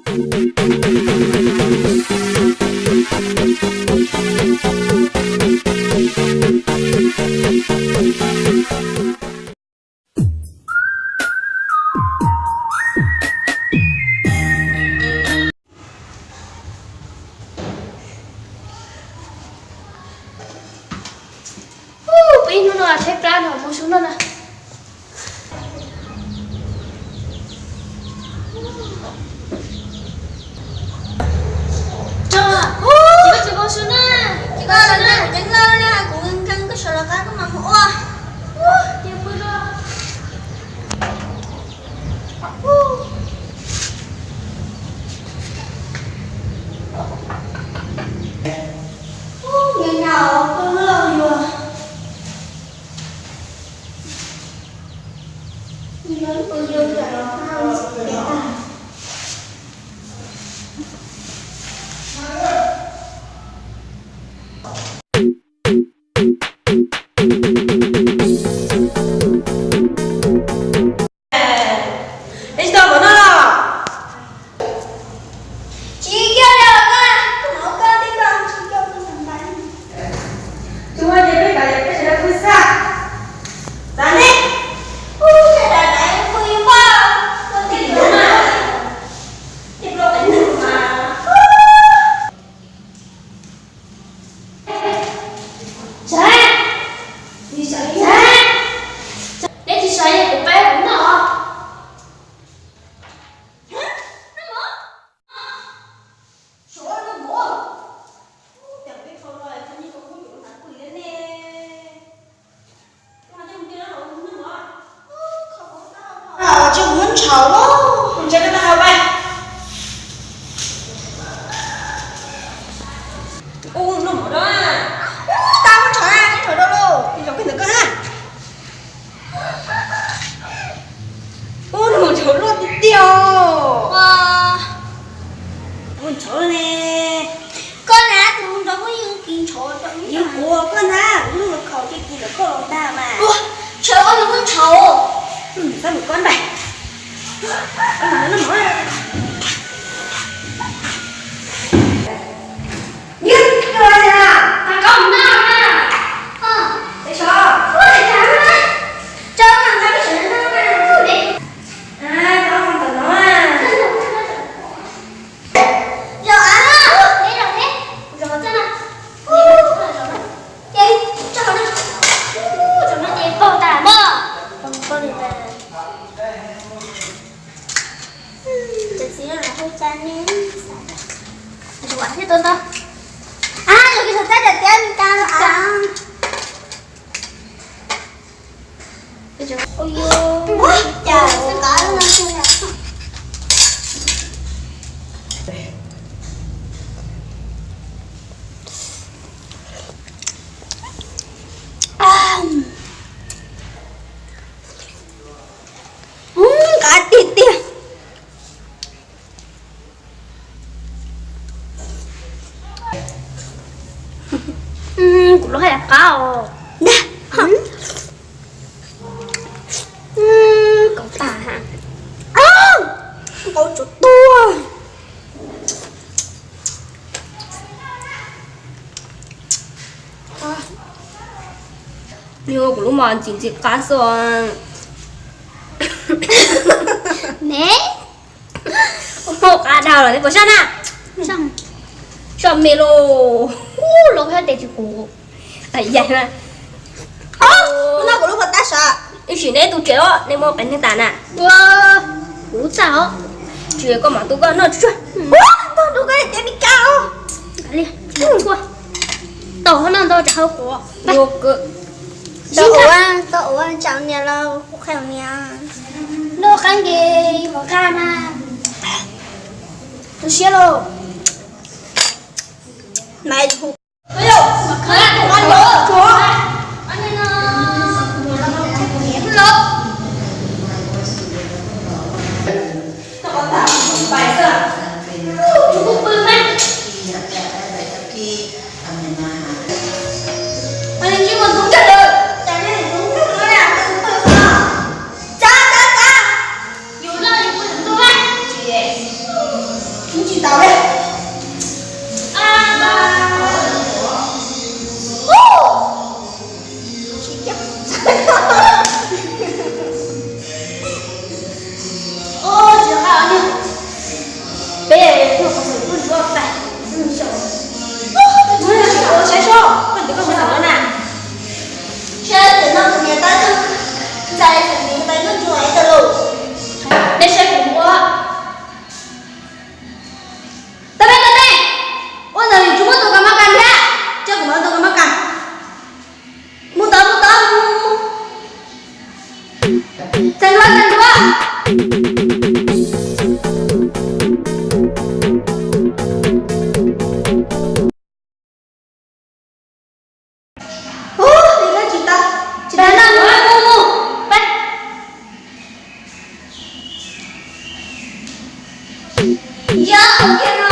Peb hnub no tshaib plab no mus su no na. Tsis mus su na, tsis mus su na, kuv nkees koj sawv los qab koj mam mus ua. Ces pw los. Es tsis tau mov noj los? Tsis coj los na, koj mov koj tib tau tsis coj koj xav ntais. Tsis muaj ces peb kav liam peb sawv daws pw xwb. Xav ne? Ub, sawv daws pw ib pab, koj tib tug na. Tib pluag qev neeg mas. Saib, tsis saib, saib. Neb tsis saib kuv pab kuv noj. Noj mov. Saib noj mov. Ub, cas peb qhov no txog nyob rau hauv nyuam hnav pw thiab ne. Tsis muab ntshauv, ntshauv no tau hauv pab. Ub, noj mov rau. Ub, tau muab ntshauv na, neb ntshauv rau lauj, ntshauv koj ntawm koj na. Ub, noj ntshauv luaj tiag tiag os. Ub, ntshauv ne. Koj na, tus ntshauv kuj yeej kis ntshauv rau. Yog kuv koj na, kuv lub khaum ces kis lawm koj los ntag mas. Ua, tsam koj mus muab ntshauv. Txhob mus koj ntag. Yog koj na, koj mus noj na. Ua, ua, Nqa tiag tiag. Kuv lub haj yam qab os. Qab tas, qab tsuas tuag. Yog kuv lub mas ntxim ntxim qab xwb. Ne, qab dhau lawm, puas saj na? Saj me lauj. Los koj tes tsis kuv. Yaig na. Ub, no kuv lub puas tab sav. Ib sim neb tu tsev os, neb muab pem neeg tas na. Kuv txaj os. Tsis koj mam tu koj noj tsuag. Ub, koj tu koj tias li cas os. Li, tsuag. Tau hauv no ntau tsam hauv quav. Tau ua, tau ua tsam niam los kuv qhia niam. Noj qab nce mov qab na. Tu siab lauj. Tsis tau li. Peb tuaj qhov xwm tuaj ntsuab pais, saib seb koj ntawd koj mus xwm na. Saib tim no kuv niam tais ntxais xwm niam tais tuaj ntsuab ib tag lus. Nej saib kuv ua. Tau peb tau nej, ua ntawd yus tsis muab tus kav mab kas thiab, coj kuv mam tus kav mab kas. Mus tod mus tod mus. Txeev duab txeev duab. Ub, tsis tau, tsis tau, mus mus mus, peb. Yog kiag no.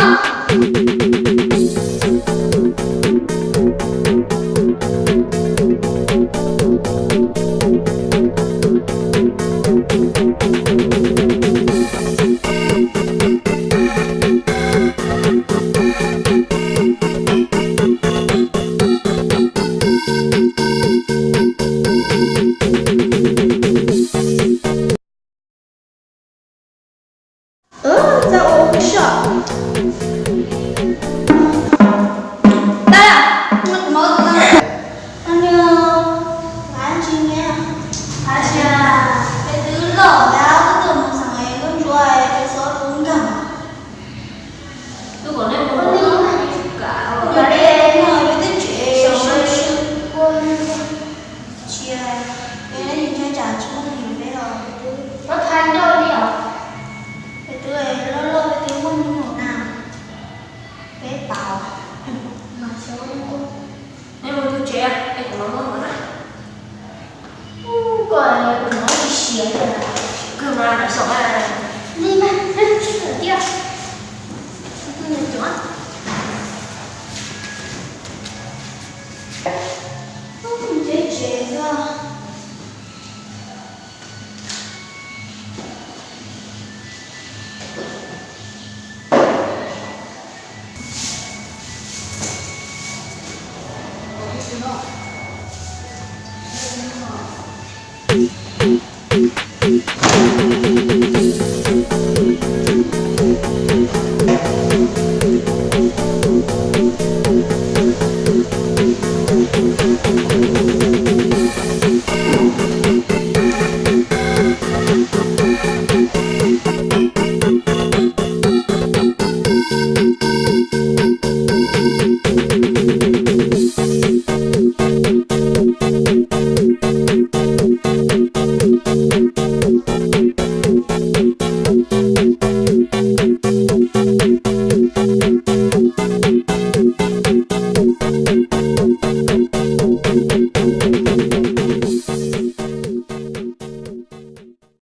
Txawj ua soj.